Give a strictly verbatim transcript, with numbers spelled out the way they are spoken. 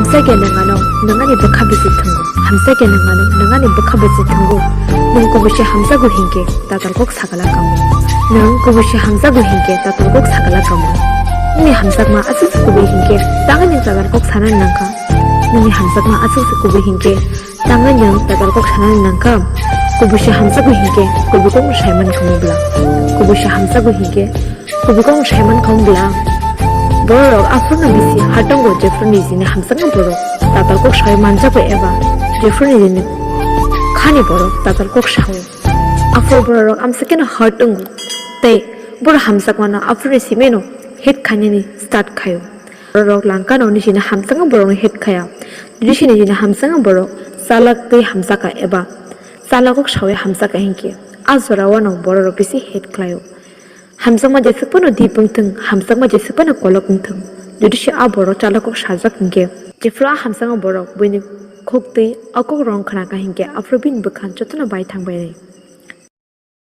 Hamsakhe nwng ano nwng ani bwkha bisi thwngo. Hamsakhe nwng ano nwng ani bwkha bisi thwngo. Nwng kubui se hamjakgo hinkhe tatal kok sagala kamo. Nwng kubui se hamjakgo hinkhe tatal kok sagala kamo. Nini hamjakma aswk se kubui hinkhe tangwi nwng tatal kok sanani nangkha. Nini hamjakma aswk se kubui hinkhe tangwi nwng tatal kok sanani nangkha. Kubui se hamjakgo hinkhe kubui kok saiman kamo bwla. Kubui se hamjakgo hinkhe Kubui kok saiman kamo bwla. Bororok aphurno bisi ha tongo jephru nijini hamjakma borok tatal kok sawi manjago eba jephru nijini khani borok tatal kok sao. Aphuru bororok amsakeno ha tongo tei borok hamjakmano aphuruni simino hit khainani start khaio. Bororok langkano nijini hamjakma borokno hit khaya. Jodi se nijini hamjakma borok chalak tei hamjakha eba chalak kok sawi hamjakha hinkhe a jorao ano bororok bisi hit khlaio. Hamjakma jeswk phano deep wng thung, hamjakma jeswk phano kolok wng thung. Jodi se a borok chalak kok sajak hinkhe, jephru a hamjakma borok buini kok twi a kok rong khna kha hinkhe, aphuru bini bwkha jotono bai thang bai nai.